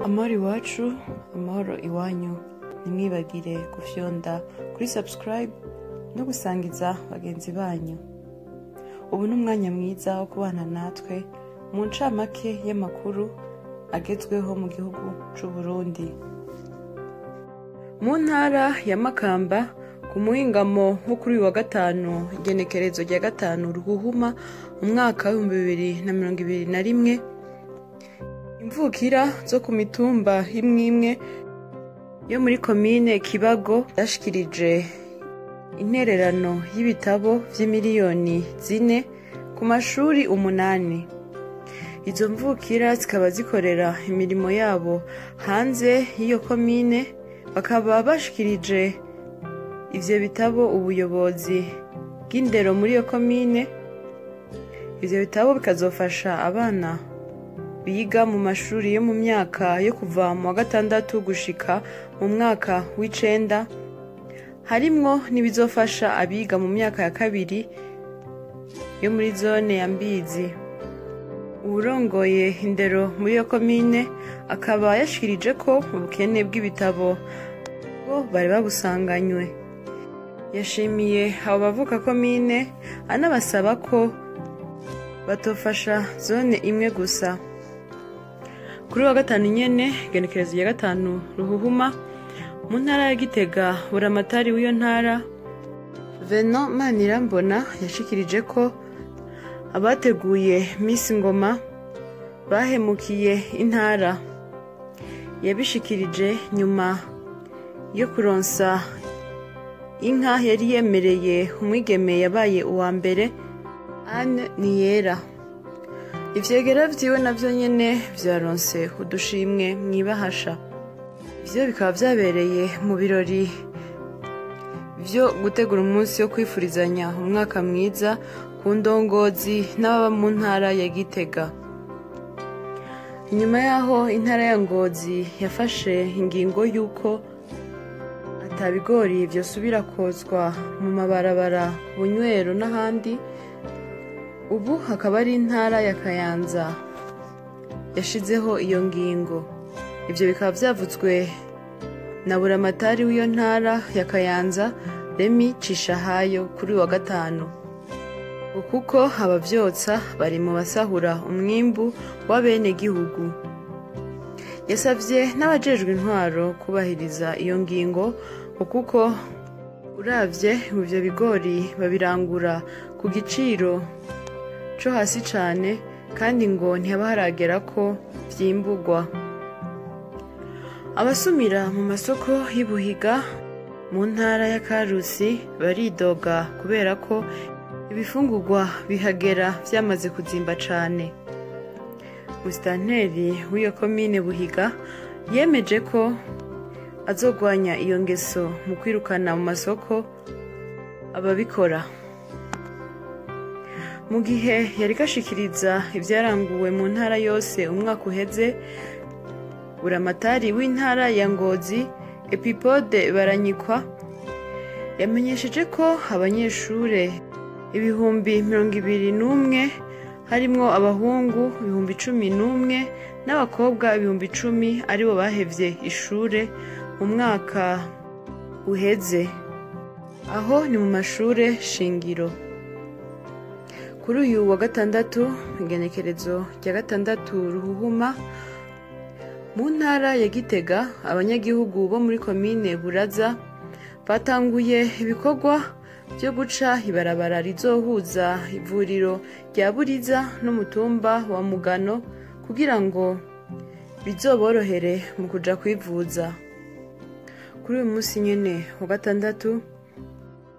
Amahoro iwacu, amahoro iwanyu. Ntimwibagire gufyonda kuri subscribe no gusangiza bagenzi banyu. Ubu ni umwanya mwiza wo kubana natwe mu ncamake y'amakuru agezweho mu gihugu c'u Burundi. Mu ntara ya Makamba, ku muhingamo wo kuri uyu wa gatanu, igenekerezo rya 5 Ruhuhuma umwaka w'2021, imvukira zo ku mitumba imwe imwe yo muri komine Kibago yashikirije intererano y'ibitabo vy'imiliyoni 4 ku mashuri 8. Izo mvukira zikaba zikorera imirimo yabo hanze y'iyo komine, bakaba bashikirije ivyo bitabo ubuyobozi bw'indero muri iyo komine. Ivyo bitabo bikazofasha abana biga mu mashuri yo mu myaka yo kuva mu wa 6 gushika mu mwaka w'9, harimwo n'ibizofasha abiga mu myaka ya 2 yo muri zone ya Mbizi. Uwurongoye indero muri iyo komine akaba yashikirije ko ubukene bw'ibitabo bo bari babusanganywe. Yashimiye abo bavuka komine, anabasaba ko batofasha zone imwe gusa. Kuri wa 5 nyene, igenekerezo rya 5 Ruhuhuma, mu ntara ya Gitega, buramatari w'iyo ntara Venant Manirambona yashikirije ko abateguye Miss Ngoma bahemukiye intara. Yabishikirije nyuma yo kuronsa inka yari yemereye umwigeme yabaye uwa mbere, Anne Niyera. Ivyegera vyiwe navyo nyene vyaronse udushimwe mwibahasha. Ivyo bikaba vyabereye mu birori vyo gutegura umunsi wo kwifurizanya umwaka mwiza ku ndongozi n'ababa mu ntara ya Gitega. Inyuma yaho intara ya Ngozi yafashe ingingo y'uko atabigori vyosubira kozwa mu mabarabara, ku bunywero n'ahandi, ubu hakaba ari intara ya Kayanza yashizeho iyo ngingo. Ivyo bikaba vyavuzwe na buramatari w'iyo ntara ya Kayanza, Remi Cishahayo, kuri wa 5. Kuko abavyotsa bari mu basahura umwimbu w'abene gihugu. Yasavye n'abajejwe intwaro kubahiriza iyo ngingo, kuko uravye ivyo bigori babirangura ku giciro co hasi cane, kandi ngo ntihaba haragera ko vyimburwa. Abasumira mu masoko y'Ibuhiga mu ntara ya Karusi baridoga kubera ko ibifungurwa bihagera vyamaze kuzimba cane. Musitanteri w'iyo komine Buhiga yemeje ko azogwanya iyo ngeso mu kwirukana mu masoko ababikora. Mu gihe yariko ashikiriza ivyaranguwe mu ntara yose umwaka uheze, buramatari w'intara ya Ngozi Epipode Baranyikwa yamenyesheje ko abanyeshure 21,000, harimwo abahungu 11,000 n'abakobwa 10,000, aribo bahevye ishure mu mwaka uheze. Aho ni mu mashure shingiro. Kuri uyu wa 6, igenekerezo rya 6 Ruhuhuma, mu ntara ya Gitega, abanyagihugu bo muri komine Buraza batanguye ibikorwa byo guca ibarabara rizohuza ivuriro rya Buriza n'umutumba wa Mugano kugira ngo bizoborohere mu kuja kwivuza. Kuri uyu munsi nyene wa 6,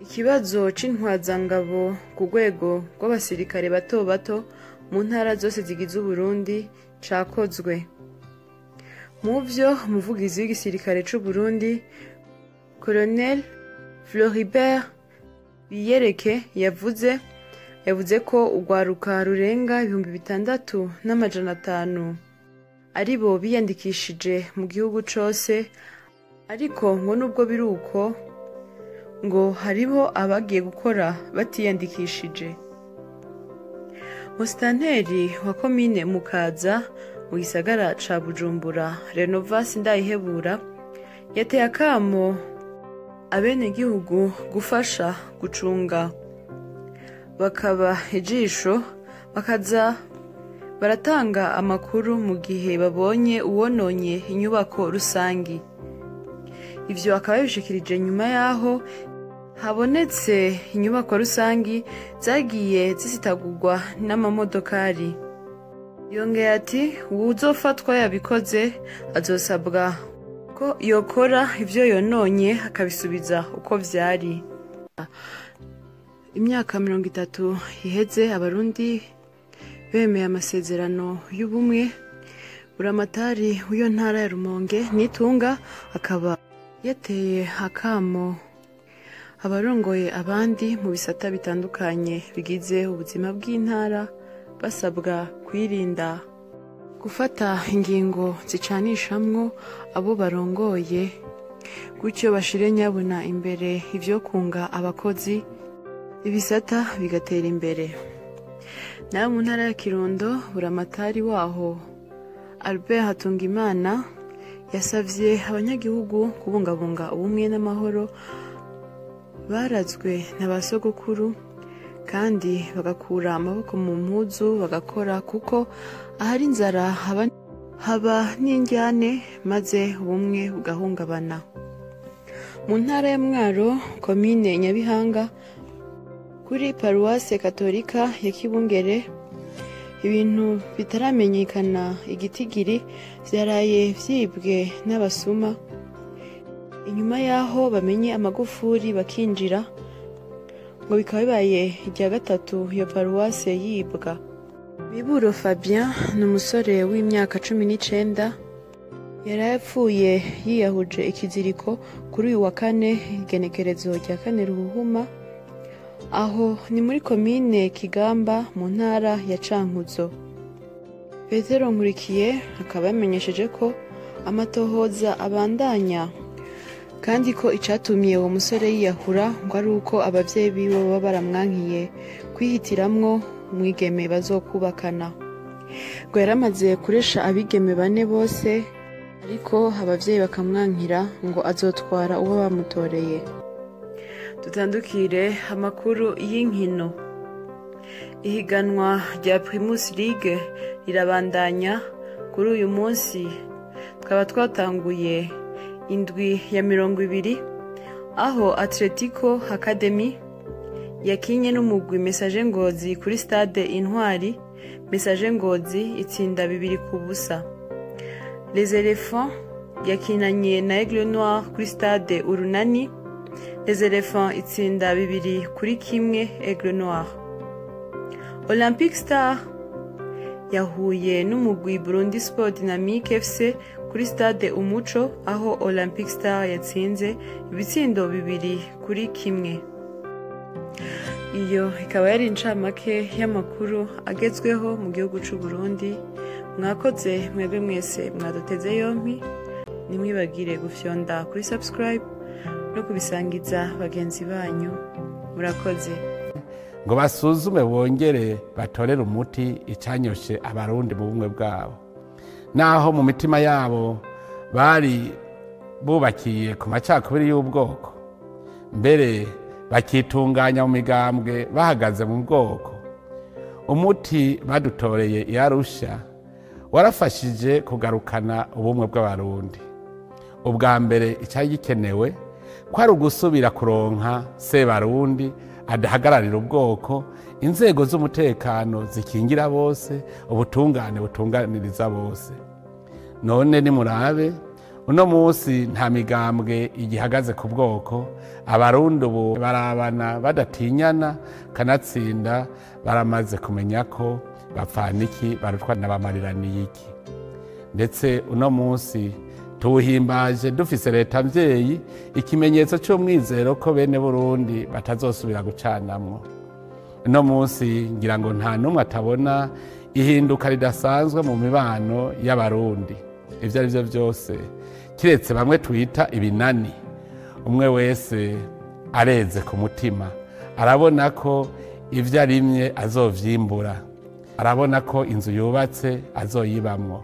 ikibazo c'intwazangabo ku rwego rw'abasirikare bato bato mu ntara zose zigize Uburundi cakozwe. Mu vyo umuvugizi w'igisirikare c'u Burundi, Colonel Floribert Biyereke, yavuze ko urwaruka rurenga 6,500 aribo biyandikishije mu gihugu cose, ariko ngo nubwo biri uko ngo hariho abagiye gukora batiyandikishije. Musitanteri wa komine Mukaza Mu gisagara ca Bujumbura, Renova Sindayihebura, yateye akamo abenegihugu gufasha gucunga bakaba ijisho, bakaza baratanga amakuru mu gihe babonye uwononye inyubako rusangi. Ivyo akaba yabishikirije nyuma yaho habonetse inyubako rusangi zagiye zisitagurwa n'amamodokari. Yongeye ati uwuzofatwa yabikoze azosabwa ko yokora ivyo yononye akabisubiza uko vyari. Imyaka 30 iheze Abarundi bemeye amasezerano y'ubumwe. Buramatari w'iyo ntara ya Rumonge Nitunga akaba yateye akamo abarongoye abandi mu bisata bitandukanye bigize ubuzima bw'intara, basabwa kwirinda gufata ingingo zicanishamwo abo barongoye, gutyo bashire nyabuna imbere ivyo kunga abakozi, ibisata bigatera imbere. Nayo mu ntara ya Kirundo, Buramatari waho Albert Hatungimana yasavye abanyagihugu kubungabunga ubumwe n'amahoro barazwe na ba sogokuru, kandi bagakura amaboko mu mpuzu bagakora, kuko ahari inzara haba n'indyane, maze ubumwe bugahungabana. Mu ntara ya Mwaro, komine Nyabihanga, kuri paruwase katolika ya Kibungere, ibintu bitaramenyekana igitigiri vyaraye vyibwe n'abasuma. Inyuma yaho bamenye amagufuri bakinjira, ngo bikaba bibaye irya gatatu iyo paruwase yibwa. Miburo Fabien ni umusore w'imyaka 19 yaraye apfuye yiyahuje ikiziriko kuri uyu wa kane, igenekerezo rya 4 Ruhuhuma, aho ni muri komine Kigamba mu ntara ya Cankuzo. Petero Nkurikiye akaba yamenyesheje ko amatohoza abandanya, kandi ko icatumye uwo musore yiyahura ngo ari uko abavyeyi biwe baba baramwankiye kwihitiramwo umwigeme bazokubakana. Ngo yaramaze kuresha abigeme 4 bose, ariko abavyeyi bakamwankira ngo azotwara uwo bamutoreye. Dutandukire amakuru y'inkino. Ihiganwa rya Primus League rirabandanya kuri uyu munsi, twaba twatanguye indwi ya 20, aho Atletico Academy yakinye n'umugwi Messager Ngozi kuri stade Intwari. Messager Ngozi itsinda 2-0. Les Elephants yakinanye na Aigle Noir kuri stade Urunani. Les Elephants itsinda 2-1 Aigle Noir. Olympic Star yahuye n'umugwi Burundi Sport Dynamique FC kuri stade Umuco, aho Olympic Star yatsinze ibitsindo 2-1. Iyo ikaba yari incamake y'amakuru agezweho mu gihugu c'u Burundi. Mwakoze mwebwe mwese mwaduteze yompi, nimwibagire gufyonda kuri subscribe no kubisangiza bagenzi banyu. Murakoze. Ngo basuzume bongere batorere umuti icanyoshe Abarundi mu bumwe bwabo, naho mu mitima yabo bari bubakiye ku macakubiri y'ubwoko, mbere bakitunganya mu migambwe bahagaze mu bwoko. Umuti badutoreye i Arusha warafashije kugarukana ubumwe bw'Abarundi. Ubwa mbere icari gikenewe kwari ugusubira kuronka Sebarundi adahagararira ubwoko, inzego z'umutekano zikingira bose, ubutungane butunganiriza bose. None nimurabe uno munsi nta migambwe igihagaze ku bwoko, Abarundi ubu barabana badatinyana, kanatsinda baramaze kumenya ko bapfana iki barutwa n'abamariraniye iki. Ndetse uno munsi tuwuhimbaje dufise leta mvyeyi, ikimenyetso c'umwizero ko bene Burundi batazosubira gucanamwo. Uno munsi ngira ngo nta numwe atabona ihinduka ridasanzwe mu mibano y'Abarundi. Ivyo ari vyo vyose kiretse bamwe twita ibinani, umwe wese areze ku mutima, arabona ko ivyo arimye azovyimbura, arabona ko inzu yubatse azoyibamwo.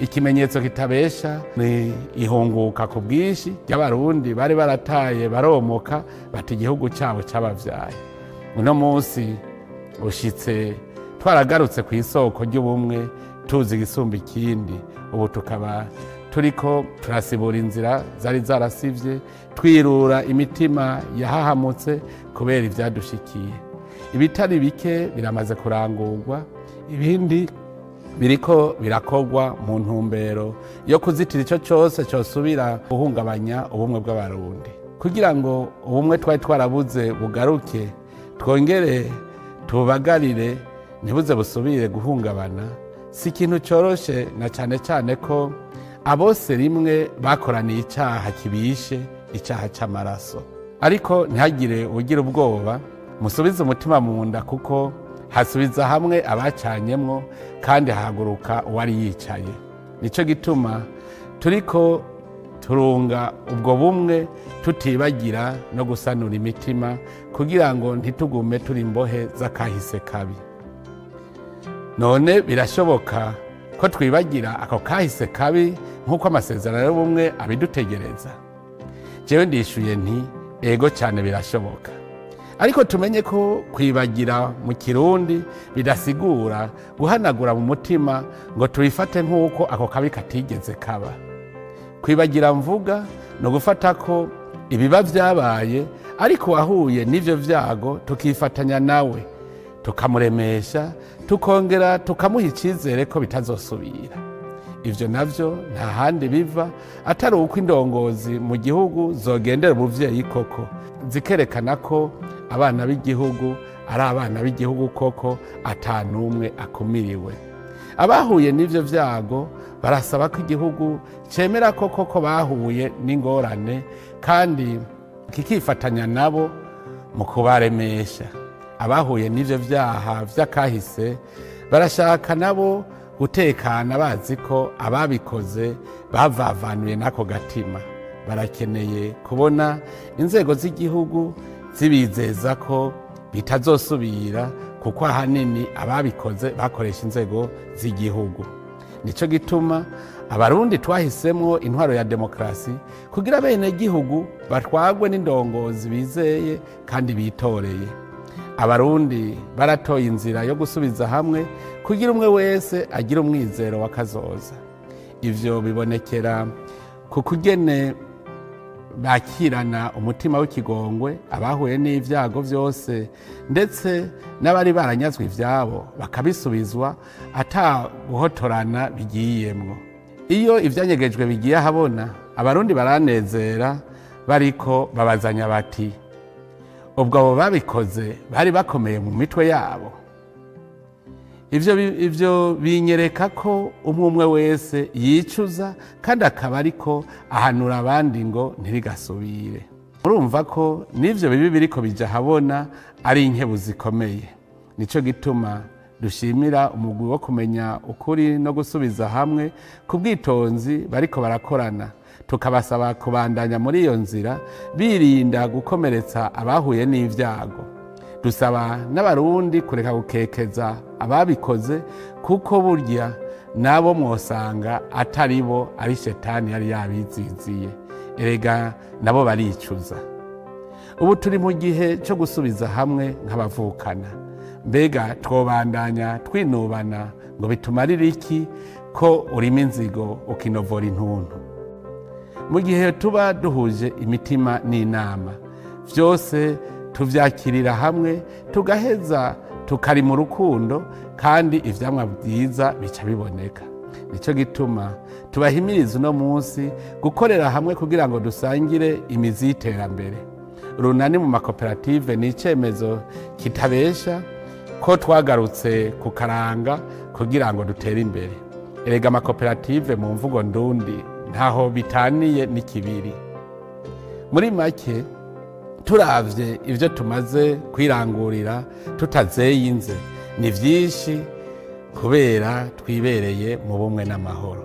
Ikimenyetso kitabesha ni ihunguka ku bwinshi ry'Abarundi bari barataye baromoka bata igihugu cyabo cyababyaye. Uno munsi ushitse twaragarutse ku isoko ry'ubumwe, tuzi igisumba ikindi. Ubu tukaba turiko turasibura inzira zari zarasivye, twirura imitima yahahamutse kubera ivyadushikiye. Ibitari bike biramaze kurangurwa, ibindi biriko birakorwa mu ntumbero yo kuzitira ico cose cosubira guhungabanya ubumwe bw'Abarundi, kugira ngo ubumwe twari twarabuze bugaruke, twongere tubagarire ntibuze busubire guhungabana. Si ikintu coroshe, na cane cane ko abose rimwe bakoraniye icaha kibishe, icaha c'amaraso. Ariko ntihagire ugira ubwoba, musubize umutima mu nda, kuko hasubiza hamwe abacanyemwo kandi hahaguruka uwari yicaye. Nico gituma turiko turunga ubwo bumwe, tutibagira no gusanura imitima, kugira ngo ntitugume turi imbohe z'akahise kabi. None birashoboka ko twibagira ako kahise kabi nk'uko amasezerano y'ubumwe abidutegereza? Jewe ndishuye nti ego cyane birashoboka. Ariko tumenye ko kwibagira mu Kirundi bidasigura guhanagura mu mutima ngo tubifate nk'uko ako kabi katigeze kaba. Kwibagira mvuga no gufata ko ibiba vyabaye, ariko wahuye n'ivyo vyago tukifatanya nawe, tukamuremesha, tukongera tukamuha icizere ko bitazosubira. Ivyo navyo nta handi biva atari uko indongozi mu gihugu zogendera umuvyeyi koko, zikerekana ko abana b'igihugu ari abana b'igihugu koko, ata n'umwe akumiriwe. Abahuye n'ivyo vyago barasaba ko igihugu cemera ko koko bahuye n'ingorane, kandi kikifatanya nabo mu kubaremesha. Abahuye n'ivyo vyaha vy'akahise barashaka nabo gutekana, bazi ko ababikoze bavavanuye n'ako gatima. Barakeneye kubona inzego z'igihugu zibizeza ko bitazosubira, kuko ahanini ababikoze bakoresha inzego z'igihugu. Nico gituma Abarundi twahisemwo intwaro ya demokrasi, kugira bene gihugu batwagwe n'indongozi bizeye kandi bitoreye. Abarundi baratoye inzira yo gusubiza hamwe, kugira umwe wese agira umwizero wa kazoza. Ivyo bibonekera ku kugene bakirana umutima w'ikigongwe abahuye n'ivyago vyose, ndetse n'abari baranyazwe ivyabo bakabisubizwa ata guhotorana bigiyemwo. Iyo ivyanyegejwe bigiye ahabona, Abarundi baranezera, bariko babazanya bati ubwo abo babikoze bari bakomeye mu mitwe yabo. Ivyo binyereka ko umwe umwe wese yicuza, kandi akaba ariko ahanura abandi ngo ntirigasubire. Murumva ko n'ivyo bibi biriko bija habona ari inkebu zikomeye. Nico gituma dushimira umugwi wo kumenya ukuri no gusubiza hamwe ku bwitonzi bariko barakorana, tukabasaba kubandanya muri iyo nzira birinda gukomeretsa abahuye n'ivyago. Dusaba n'Abarundi kureka gukekeza ababikoze, kuko burya nabo mwosanga atari bo, ari shetani yari yabiziziye. Erega nabo baricuza. Ubu turi mu gihe cyo gusubiza hamwe nk'abavukana. Mbega twobandanya twinubana ngo bitumarire iki ko urima inzigo ukinovora intuntu? Mu gihe tuba duhuje imitima n'inama, vyose tuvyakirira hamwe, tugaheza tukari mu rukundo, kandi ivyamwa vyiza bica biboneka. Nico gituma tubahimiriza uno munsi gukorera hamwe kugira ngo dusangire imizi y'iterambere. Urunani mu makoperative ni icemezo kitabesha ko twagarutse ku karanga kugira ngo dutere imbere. Erega amakoperative mu mvugo ndundi ntaho bitaniye n'ikibiri. Muri make, turavye ivyo tumaze kwirangurira tutazeyinze ni vyinshi, kubera twibereye mu bumwe n'amahoro.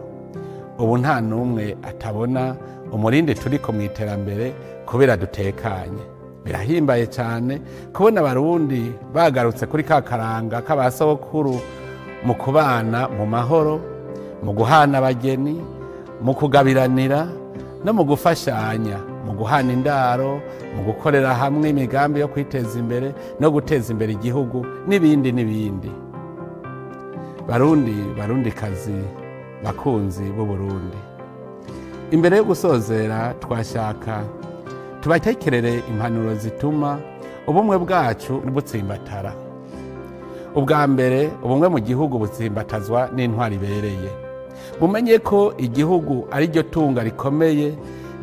Ubu nta n'umwe atabona umurindi turiko mu iterambere kubera dutekanye. Birahimbaye cyane kubona Abarundi bagarutse kuri ka karanga k'abasokuru mu kubana mu mahoro, Mu guhana abageni, mu kugabiranira no mu gufashanya, mu guhana indaro, mu gukorera hamwe imigambi yo kwiteza imbere no guteza imbere igihugu, n'ibindi n'ibindi. Barundi, Barundikazi, bakunzi b'Uburundi, imbere yo gusozera twashaka tubatekerere impanuro zituma ubumwe bwacu butsimbatara. Ubwa mbere, ubumwe mu gihugu butsimbatazwa n'intwari ibereye. Mumenye ko igihugu ari ryo tunga rikomeye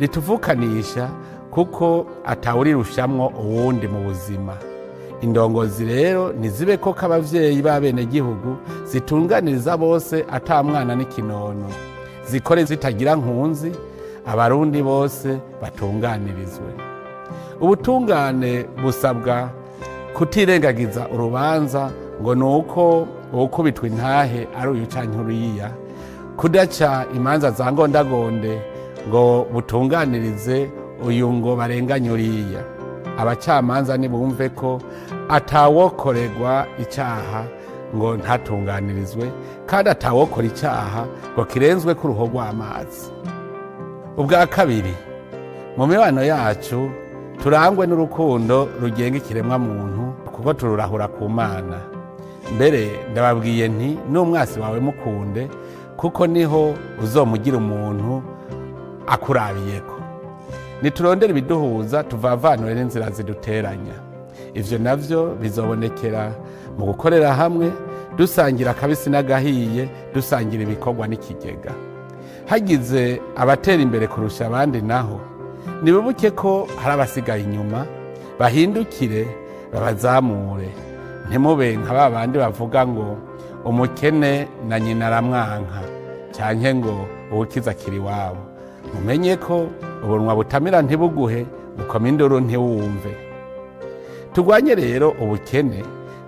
rituvukanisha, kuko atawurirushamwo uwundi mu buzima. Indongozi rero ntizibe ko k'abavyeyi b'abenegihugu, zitunganiriza bose ata mwana n'ikinono, zikore zitagira nkunzi, Abarundi bose batunganirizwe. Ubutungane busabwa kutirengagiza urubanza ngo ni uko uwukubitwa intahe ari uyu canke uriya, kudaca imanza za ngondagonde ngo butunganirize uyu ngo barenganye uriya. Abacamanza nibumve ko atawokorerwa icaha ngo ntatunganirizwe, kandi atawokora icaha ngo kirenzwe ku ruho rw'amazi. Ubwa kabiri, mu mibano yacu turangwe n'urukundo rugenga ikiremwa muntu, kuko tururahura ku Mana. Mbere ndababwiye nti n'umwasi wawe mukunde, kuko niho uzomugira umuntu akurabiyeko. Niturondere ibiduhuza, tuvavanure n'inzira ziduteranya. Ivyo navyo bizobonekera mu gukorera hamwe, dusangira akabisi n'agahiye, dusangira ibikorwa n'ikigega. Hagize abatera imbere kurusha abandi naho, nibibuke ko hari abasigaye inyuma, bahindukire babazamure. Ntimube nka ba bandi bavuga ngo umukene na nyina aramwanka, canke ngo uwukiza akiri iwabo. Mumenye ko ubunwa butamira ntibuguhe, bukoma induru ntiwumve. Turwanye rero ubukene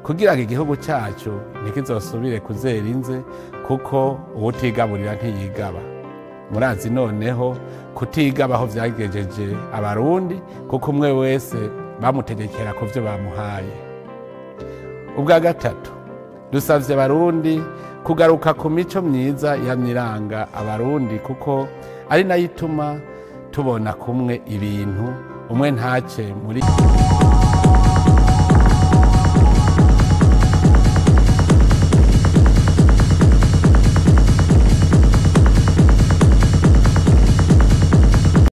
kugira ngo igihugu cyacu ntikizosubire kuzera inze, kuko uwutigaburira ntiyigaba. Murazi noneho kutigaba aho vyagejeje Abarundi, kuko umwe wese bamutegekera ku vyo bamuhaye. Ubwa gatatu, dusavye Abarundi kugaruka ku mico myiza yamyiranga Abarundi, kuko ari nayo ituma tubona kumwe ibintu, umwe ntace muri